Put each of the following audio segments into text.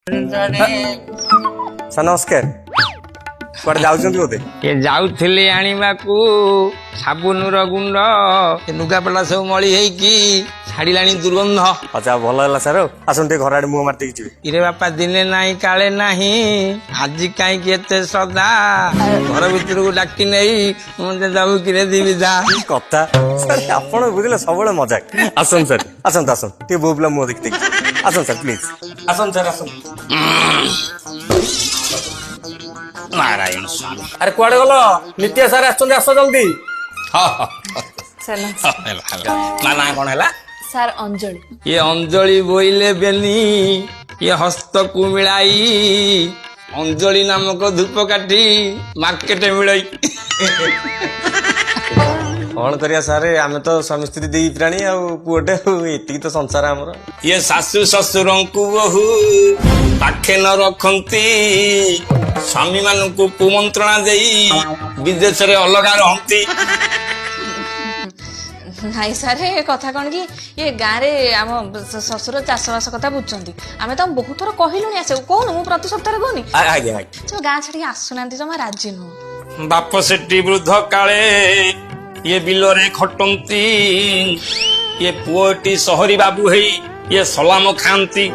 Sir ନମସ୍କାର। କୁଆଡେ ଯାଉଛନ୍ତି ବୋଧେ? ଏ ଯାଉଥିଲି ଆଣିବାକୁ ସାବୁନର ଗୁଣ୍ଡ। ଏ ଲୁଗାପଟା ସବୁ ମଳି ହେଇକି ଛାଡିଲାଣି ଦୁର୍ଗନ୍ଧ। ଆଚ୍ଛା, ଭଲ ହେଲା ସାର୍। ଆଉ ଆସନ୍ତୁ, ଟିକେ ଘର ଆଡେ ମୁହଁ ମାରି ଦେଇକି ଯିବେ। ଇରେ ବାପା, ଦିନେ ନାହିଁ କାଳେ ନାହିଁ, ଆଜି କାହିଁକି ଏତେ ଶ୍ରଦ୍ଧା? ଘର ଭିତରକୁ ଡାକି ନେଇ ମତେ ଦବୁ କିରେ ଦିବିଧା? କି କଥା ସାର୍ ଆପଣ, ବୁଝିଲେ, ସବୁବେଳେ ମଜାକ। ଆସନ୍ତୁ ସାର୍, ଆସନ୍ତୁ ଆସନ୍ତୁ, ଟିକେ ବୋଉ ପିଲା ମୁହଁ ଦେଖି ଦେଖି ଆସନ୍ତୁ ସାର୍, ପ୍ଲିଜ ଆସନ୍ତୁ ସାର୍, ଆସନ୍ତୁ। ନାରାୟଣ ସ୍ୱାମୀ। ଆରେ କୁଆଡେ ଗଲ? ନିତ୍ୟ ସାର୍ ଆସୁଛନ୍ତି, ଆସ ଜଲ୍ଦି। ହଁ ହଁ। ସାର୍। ହେଲା ହେଲା। ନା ନା, କଣ ହେଲା? ସାର୍, ଅଞ୍ଜଳି। ଇଏ ଅଞ୍ଜଳି ବୋଇଲେ ବେନି, ଇଏ ହସ୍ତକୁ ମିଳାଇ, ଅଞ୍ଜଳି ନାମକ ଧୂପକାଠି ମାର୍କେଟ ମିଳଇ। କଣ କରିବା ସାର୍, ଆମେ ତ ସ୍ୱାମୀ ସ୍ତ୍ରୀ ଦି ପ୍ରାଣୀ ଆଉ ପୁଅଟେ, ଆଉ ଏତିକି ତ ସଂସାର ଆମର। ଇଏ ଶାଶୁ ଶ୍ୱଶୁରଙ୍କୁ ବୋହୁ ପାଖେ ନ ରଖନ୍ତି, ସ୍ୱାମୀ ମାନଙ୍କୁ କୁମନ୍ତ୍ରଣା ଦେଇ ବିଦେଶରେ ଅଲଗା ରହନ୍ତି। ନାଇଁ ସାର୍, ଏ କଥା କଣ କି, ଇଏ ଗାଁରେ ଆମ ଶ୍ୱଶୁର ଚାଷବାସ କଥା ବୁଝୁଛନ୍ତି। ଆମେ ତ ବହୁତ ଥର କହିଲୁଣି ଆସିବାକୁ। କହୁନୁ, ମୁଁ ପ୍ରତି ସପ୍ତାହରେ କହୁନି? ଆଜ୍ଞା ଆଜ୍ଞା। ସେ ଗାଁ ଛାଡିକି ଆସୁନାହାନ୍ତି, ଜମା ରାଜି ନୁହଁ। ବାପ ସେଠି ବୃଦ୍ଧ କାଳେ ଇଏ ବିଲରେ ଖଟନ୍ତି, ଇଏ ପୁଅଟି ସହରୀ ବାବୁ ହେଇ ଇଏ ସଲାମ ଖାଆନ୍ତି।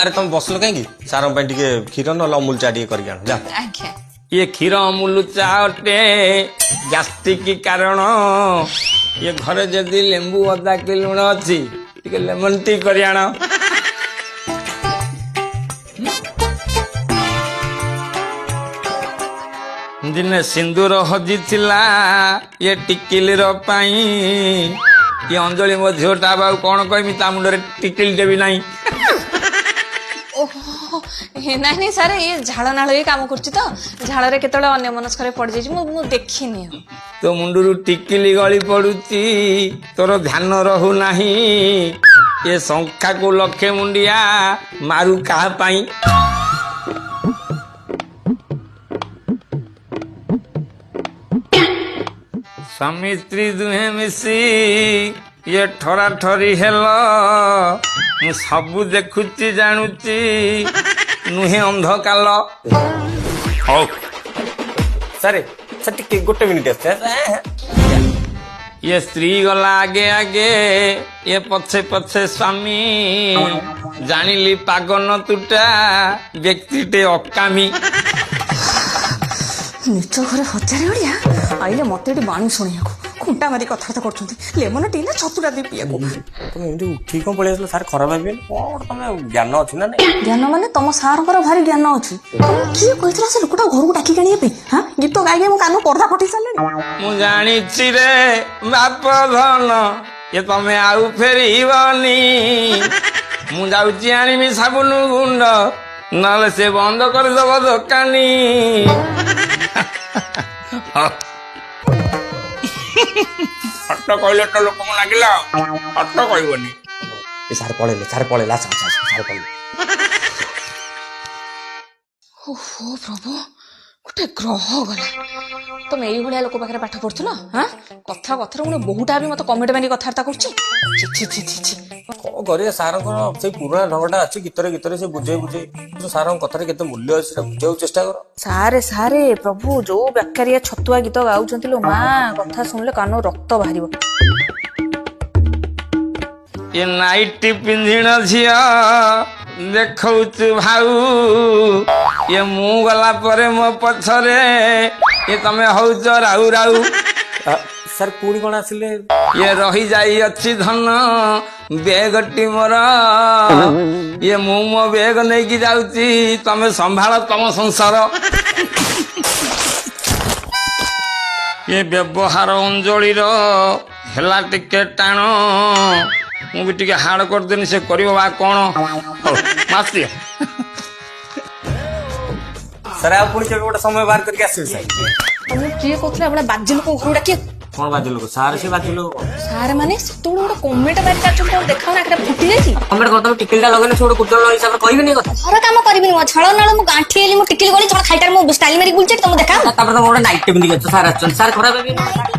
ଆରେ ତମେ ବସିଲ କାହିଁକି? ସାରଙ୍କ ପାଇଁ ଟିକେ କ୍ଷୀର ନହେଲେ ଅମୁଲ ଚା ଟିକେ କରିକି ଆଣ, ଯା। ଆଜ୍ଞା। ଇଏ କ୍ଷୀର ଅମୁଲ ଚା ଅଟେ ଗ୍ୟାଷ୍ଟ୍ରିକ କାରଣ। ଇଏ ଘରେ ଯଦି ଲେମ୍ବୁ ଅଦା କି ଲୁଣ ଅଛି, ଟିକେ ଲେମନ ଟି କରି ଆଣ। ଦିନେ ସିନ୍ଦୁର ହଜିଥିଲା ଇଏ ଟିକିଲିର ପାଇଁ। ଇଏ ଅଞ୍ଜଳି ମୋ ଝିଅଟା, ଆଉ କଣ କହିମି, ତା ମୁଣ୍ଡରେ ଟିକିଲିଟେ ବି ନାହିଁ। ଓହୋ, ନାଇଁ ନାଇଁ ସାର୍, ଇଏ ଝାଳ ନାଳ ହେଇ କାମ କରୁଛି ତ, ଝାଳରେ କେତେବେଳେ ଅନ୍ୟ ମନସ୍କରେ ପଡିଯାଇଛି, ମୁଁ ଦେଖିନି ଆଉ। ତୋ ମୁଣ୍ଡରୁ ଟିକିଲି ଗଳି ପଡୁଛି, ତୋର ଧ୍ୟାନ ରହୁନାହିଁ। ଏ ଶଙ୍ଖାକୁ ଲକ୍ଷେ ମୁଣ୍ଡିଆ ମାରୁ କାହା ପାଇଁ? ସ୍ୱାମୀ ସ୍ତ୍ରୀ ଦୁହେଁ ମିଶି ଇଏ ଠରା ଠରି ହେଲ, ମୁଁ ସବୁ ଦେଖୁଛି ଜାଣୁଛି, ନୁହେଁ ଅନ୍ଧକାଲ। ହଉ। ସାର୍, ସାର୍, ଟିକେ ଗୋଟେ ମିନିଟ୍ ଅଛି। ଇଏ ସ୍ତ୍ରୀ ଗଲା ଆଗେ ଆଗେ, ଇଏ ପଛେ ପଛେ ସ୍ୱାମୀ। ଜାଣିଲି ପାଗ ନ ତୁଟା ବ୍ୟକ୍ତିଟେ ଅକାମୀ। ନିଜ ଘରେ ହଜାରେ ଅଳିଆ, ଆଇଲେ ମତେ ଏଠି ବାଣୀ ଶୁଣିବାକୁ, ଖୁଣ୍ଟା ମାରି କଥାବାର୍ତ୍ତା କରୁଛନ୍ତି, ଲେମନ ଟି ନା ଛତୁଟା ଦେଇ ପିଇବାକୁ। ତମେ ଏମିତି ଉଠିକି କଣ ପଳେଇ ଆସିଲ? ସାର୍ ଖରାପ ଭାବିବେନି? କଣ ଗୋଟେ ତମେ ଜ୍ଞାନ ଅଛି ନା ନାଇଁ? ଜ୍ଞାନ ମାନେ ତମ ସାରଙ୍କର ଭାରି ଜ୍ଞାନ ଅଛି। ତମକୁ କିଏ କହିଥିଲା ସେ ଲୋକଟା ଘରକୁ ଡାକିକି ଆଣିବା ପାଇଁ? ହଁ, ଗୀତ ଗାଇ ଗାଇ ମୋ କାନ ପର୍ଦା ଫଟେଇ ସାରିଲେଣି। ମୁଁ ଜାଣିଛି ରେ ବାପ ଧନ, ଏ ତମେ ଆଉ ଫେରିବନି। ମୁଁ ଯାଉଛି ଆଣିବି ସାବୁନ ଗୁଣ୍ଡ, ନହେଲେ ସେ ବନ୍ଦ କରିଦବ ଦୋକାନୀ। ହଟ କହିଲେ ତ ଲୋକଙ୍କୁ ଲାଗିଲା, ହଟ କହିବନି। ଏ ସାର୍ ପଳେଇଲେ, ସାର୍ ପଳେଇଲେ। ଆସ ଆସ ଆସ, ସାର୍ ପଳେଇଲେ। ଓହୋ ପ୍ରଭୁ, ଗୋଟେ ଗ୍ରହ ଗଲା। ତମେ ଏଇଭଳିଆ ଲୋକ ପାଖରେ ପାଠ ପଢୁଥିଲ? ହଁ, କଥା କଥାରେ ପୁଣି ବୋହୁଟା ବି ମତେ କମେଣ୍ଟ ମାରି କଥାବାର୍ତ୍ତା କରୁଛି। ଛି ଛି ଛି ଛି ଛି। କଣ କରିବା, ସାରଙ୍କର ସେଇ ପୁରୁଣା ଢଙ୍ଗଟା ଅଛି। ଗୀତରେ ଗୀତରେ ସେ ବୁଝେଇ ବୁଝେଇ, ସାରଙ୍କ କଥାରେ କେତେ ମୂଲ୍ୟ ଅଛି ସେଟା ବୁଝିବାକୁ ଚେଷ୍ଟା କର। ସାରେ ସାରେ ପ୍ରଭୁ, ଯୋଉ ବେକାରିଆ ଛତୁଆ ଗୀତ ଗାଉଛନ୍ତି ଲୋ ମା, କଥା ଶୁଣିଲେ କାନରୁ ରକ୍ତ ବାହାରିବ। ଏ ନାଇଟି ପିନ୍ଧିଣ ଝିଅ ଦେଖଉଛୁ ଭାଉ, ଇଏ ମୁଁ ଗଲା ପରେ ମୋ ପଛରେ ଇଏ ତମେ ହଉଛ ରାଉ ରାଉ। ସାର୍ ପୁଣି କଣ ଆସିଲେ? ଇଏ ରହିଯାଇଅଛି ଧନ ବେଗଟି ମୋର, ଇଏ ମୁଁ ମୋ ବେଗ ନେଇକି ଯାଉଛି, ତମେ ସମ୍ଭାଳ ତମ ସଂସାର। ଏ ବ୍ୟବହାର ଅଞ୍ଜଳିର ହେଲା ଟିକେ ଟାଣ, ମୁଁ ବି ଟିକେ ହାଡ଼ କରିଦେନି, ସେ କରିବ ବା କଣ? ହଉ ମାସି। ସାର୍, ଆଉ ପୁଣି କେବେ ଗୋଟେ ସମୟ ବାହାର କରିକି ଆସିବେ ସାର୍। ତମକୁ କିଏ କହୁଥିଲା ଏଭଳିଆ ବାଜେ ଲୋକଙ୍କ ଘରକୁ ଡାକିବାକୁ? କଣ ବାଜେ ଲୋକ ସାର୍? ସେ ବାଜେ ଲୋକ କଣ? ସାର୍ ମାନେ ସେତେବେଳେ ଗୋଟେ କମେଣ୍ଟ ମାରି ଚାଲିଛନ୍ତି, ତମକୁ ଦେଖାଉନା ଆଖିଟା ଫୁଟି ଯାଇଛି? କମେଣ୍ଟ କରିଦବ, ଟିକିଲିଟା ଲଗେଇଲେ ସେ ଗୋଟେ କୁଟଳ ହିସାବରେ କହିବେନି ଏ କଥା? ଘର କାମ କରିବିନି, ମୋ ଝାଳ ନାଳ ମୁଁ ଗାଣ୍ଠି ହେଲି, ମୁଁ ଟିକିଲି ଗଳି ଝଳ ଖାଇଟାରେ ମୁଁ ଷ୍ଟାଇଲ ମାରିକି ବୁଲୁଛି, ତମକୁ ଦେଖାଅ। ତାପରେ ତମ ଗୋଟେ ନାଇଟ୍ ପିନ୍ଧିକି ଅଛ, ସାର୍ ଆସୁଛନ୍ତି, ସାର୍ ଖରାପ ଭାବିବେନି?